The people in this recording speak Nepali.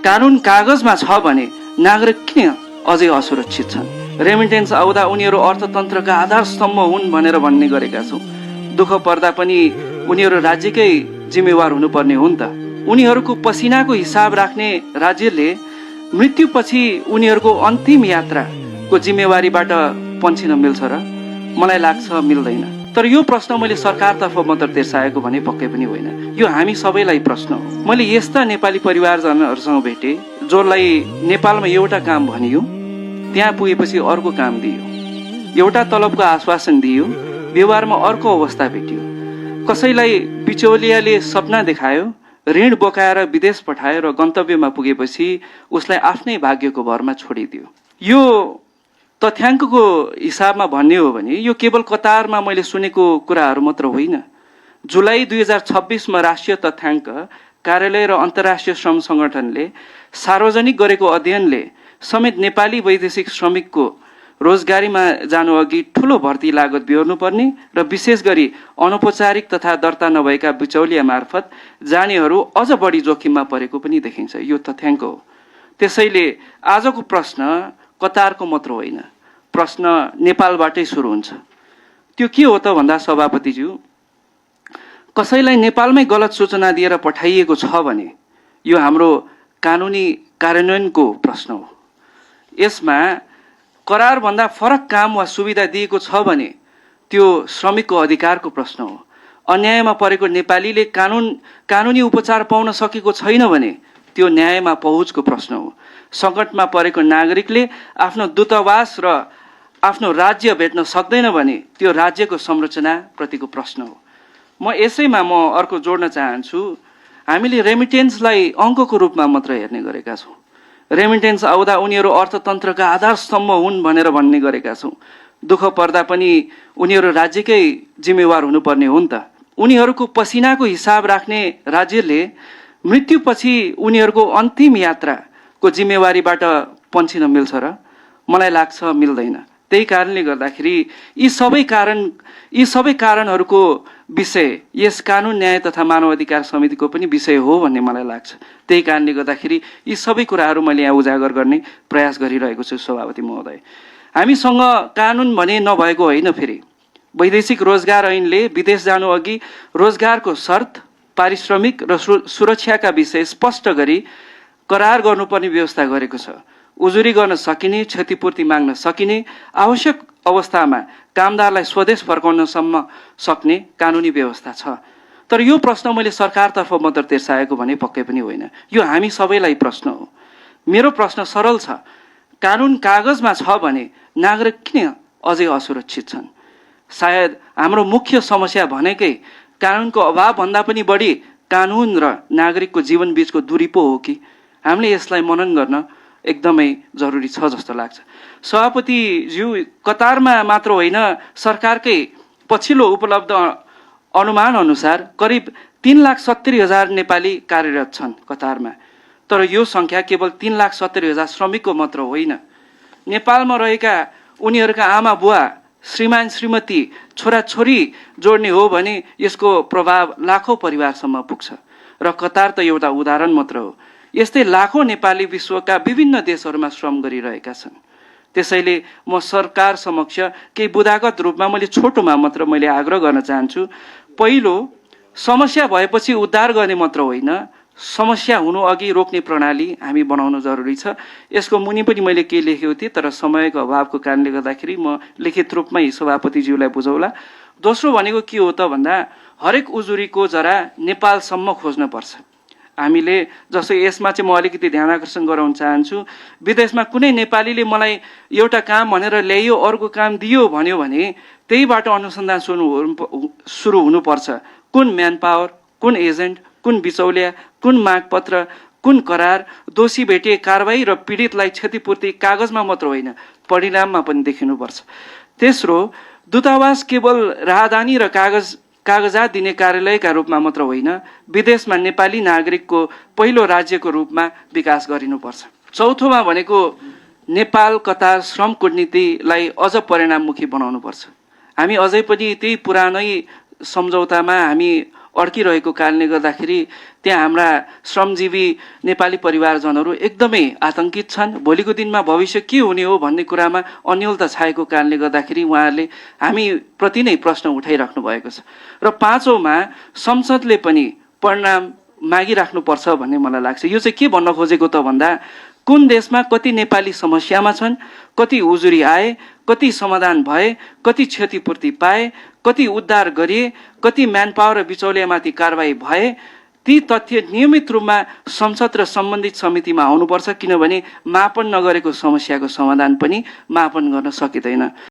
कानुन कागजमा छ भने नागरिक किन अझै असुरक्षित छन्? रेमिटेन्स आउँदा उनीहरू अर्थतन्त्रका आधारस्तम्भ हुन् भनेर भन्ने गरेका छौँ। दुःख पर्दा पनि उनीहरू राज्यकै जिम्मेवार हुनुपर्ने हो नि त। उनीहरूको पसिनाको हिसाब राख्ने राज्यले मृत्युपछि उनीहरूको अन्तिम यात्राको जिम्मेवारीबाट पन्छिन मिल्छ र? मलाई लाग्छ मिल्दैन। तर यो प्रश्न मैले सरकारतर्फ मात्र तिर्साएको भने पक्कै पनि होइन, यो हामी सबैलाई प्रश्न हो। मैले यस्ता नेपाली परिवारजनहरूसँग भेटेँ जसलाई नेपालमा एउटा काम भनियो, त्यहाँ पुगेपछि अर्को काम दियो, एउटा तलबको आश्वासन दियो, व्यवहारमा अर्को अवस्था भेटियो। कसैलाई बिचौलियाले सपना देखायो, ऋण बोकाएर विदेश पठायो र गन्तव्यमा पुगेपछि उसलाई आफ्नै भाग्यको भरमा छोडिदियो। यो तथ्याङ्कको हिसाबमा भन्ने हो भने यो केवल कतारमा मैले सुनेको कुराहरू मात्र होइन। जुलाई 2026मा राष्ट्रिय तथ्याङ्क कार्यालय र अन्तर्राष्ट्रिय श्रम सङ्गठनले सार्वजनिक गरेको अध्ययनले समेत नेपाली वैदेशिक श्रमिकको रोजगारीमा जानु अघि ठुलो भर्ती लागत बिहोर्नुपर्ने र विशेष गरी अनौपचारिक तथा दर्ता नभएका बिचौलिया मार्फत जानेहरू अझ बढी जोखिममा परेको पनि देखिन्छ। यो तथ्याङ्क हो। त्यसैले आजको प्रश्न कतारको मात्र होइन, प्रश्न नेपालबाटै सुरु हुन्छ। त्यो के हो त भन्दा सभापतिज्यू, कसैलाई नेपालमै गलत सूचना दिएर पठाइएको छ भने यो हाम्रो कानुनी कार्यान्वयनको प्रश्न हो। यसमा करारभन्दा फरक काम वा सुविधा दिएको छ भने त्यो श्रमिकको अधिकारको प्रश्न हो। अन्यायमा परेको नेपालीले कानुनी उपचार पाउन सकेको छैन भने त्यो न्यायमा पहुँचको प्रश्न हो। सङ्कटमा परेको नागरिकले आफ्नो दूतावास र आफ्नो राज्य भेट्न सक्दैन भने त्यो राज्यको संरचनाप्रतिको प्रश्न हो। यसैमा म अर्को जोड्न चाहन्छु। हामीले रेमिटेन्सलाई अङ्कको रूपमा मात्र हेर्ने गरेका छौँ। रेमिटेन्स आउँदा उनीहरू अर्थतन्त्रका आधारस्तम्भ हुन् भनेर भन्ने गरेका छौँ। दुःख पर्दा पनि उनीहरू राज्यकै जिम्मेवार हुनुपर्ने हो नि त। उनीहरूको पसिनाको हिसाब राख्ने राज्यले मृत्युपछि उनीहरूको अन्तिम यात्राको जिम्मेवारीबाट पन्छिन मिल्छ र? मलाई लाग्छ मिल्दैन। त्यही कारणले गर्दाखेरि यी सबै कारणहरूको विषय यस कानुन न्याय तथा मानव अधिकार समितिको पनि विषय हो भन्ने मलाई लाग्छ। त्यही कारणले गर्दाखेरि यी सबै कुराहरू मैले यहाँ उजागर गर्ने प्रयास गरिरहेको छु। सभापति महोदय, हामीसँग कानुन भने नभएको होइन। फेरि वैदेशिक रोजगार ऐनले विदेश जानु अघि रोजगारको शर्त, पारिश्रमिक र सुरक्षाका विषय स्पष्ट गरी करार गर्नुपर्ने व्यवस्था गरेको छ। उजुरी गर्न सकिने, क्षतिपूर्ति माग्न सकिने, आवश्यक अवस्थामा कामदारलाई स्वदेश फर्काउनसम्म सक्ने कानुनी व्यवस्था छ। तर यो प्रश्न मैले सरकारतर्फ मात्र तिर्साएको भने पक्कै पनि होइन, यो हामी सबैलाई प्रश्न हो। मेरो प्रश्न सरल छ। कानुन कागजमा छ भने नागरिक किन अझै असुरक्षित छन्? सायद हाम्रो मुख्य समस्या भनेकै कानुनको अभावभन्दा पनि बढी कानुन र नागरिकको जीवन बीचको दूरी पो हो कि? हामीले यसलाई मनन गर्न एकदमै जरुरी छ जस्तो लाग्छ। सभापतिज्यू, कतारमा मात्र होइन, सरकारकै पछिल्लो उपलब्ध अनुमान अनुसार करिब 3,70,000 नेपाली कार्यरत छन् कतारमा। तर यो सङ्ख्या केवल 3,70,000 श्रमिकको मात्र होइन। नेपालमा रहेका उनीहरूका आमा बुवा, श्रीमान श्रीमती, छोराछोरी जोड्ने हो भने यसको प्रभाव लाखौँ परिवारसम्म पुग्छ। र कतार त एउटा उदाहरण मात्र हो। यस्तै लाखौँ नेपाली विश्वका विभिन्न देशहरूमा श्रम गरिरहेका छन्। त्यसैले म सरकार समक्ष केही बुदागत रूपमा मैले छोटोमा मात्र मैले आग्रह गर्न चाहन्छु। पहिलो, समस्या भएपछि उद्धार गर्ने मात्र होइन, समस्या हुनु अघि रोक्ने प्रणाली हामी बनाउनु जरुरी छ। यसको मुनि पनि मैले केही लेखेको थिएँ, तर समयको अभावको कारणले गर्दाखेरि म लिखित रूपमै सभापतिज्यूलाई बुझौला। दोस्रो भनेको के हो त भन्दा हरेक उजुरीको जरा नेपालसम्म खोज्नुपर्छ। हामीले जस्तो यसमा चाहिँ म अलिकति ध्यान आकर्षण गराउन चाहन्छु। विदेशमा कुनै नेपालीले मलाई एउटा काम भनेर ल्याइयो, अर्को काम दियो भन्यो भने त्यहीबाट अनुसन्धान सुरु हुनुपर्छ। कुन म्यान पावर, कुन एजेन्ट, कुन बिचौलिया, कुन मागपत्र, कुन करार, दोषी भेटिए कारबाही र पीडितलाई क्षतिपूर्ति कागजमा मात्र होइन परिणाममा पनि देखिनुपर्छ। तेस्रो, दूतावास केवल राहदानी र कागजात दिने कार्यालयका रूपमा मात्र होइन, विदेशमा नेपाली नागरिकको पहिलो राज्यको रूपमा विकास गरिनुपर्छ। चौथोमा भनेको नेपाल कतार श्रम कूटनीतिलाई अझ परिणाममुखी बनाउनुपर्छ। हामी अझै पनि त्यही पुरानै सम्झौतामा हामी अड्किरहेको कारणले गर्दाखेरि त्यहाँ हाम्रा श्रमजीवी नेपाली परिवारजनहरू एकदमै आतंकित छन्। भोलिको दिनमा भविष्य के हुने हो भन्ने कुरामा अन्योलता छाएको कारणले गर्दाखेरि उहाँहरूले हामीप्रति नै प्रश्न उठाइराख्नु भएको छ। र पाँचौँमा संसदले पनि परिणाम मागिराख्नुपर्छ भन्ने मलाई लाग्छ। यो चाहिँ के भन्न खोजेको त भन्दा कुन देशमा कति नेपाली समस्यामा छन्, कति उजुरी आए, कति समाधान भए, कति क्षतिपूर्ति पाए, कति उद्धार गरिए, कति म्यान पावर र बिचौलियामाथि कारबाही भए, ती तथ्य नियमित रूपमा संसद र सम्बन्धित समितिमा आउनुपर्छ। किनभने मापन नगरेको समस्याको समाधान पनि मापन गर्न सकिँदैन।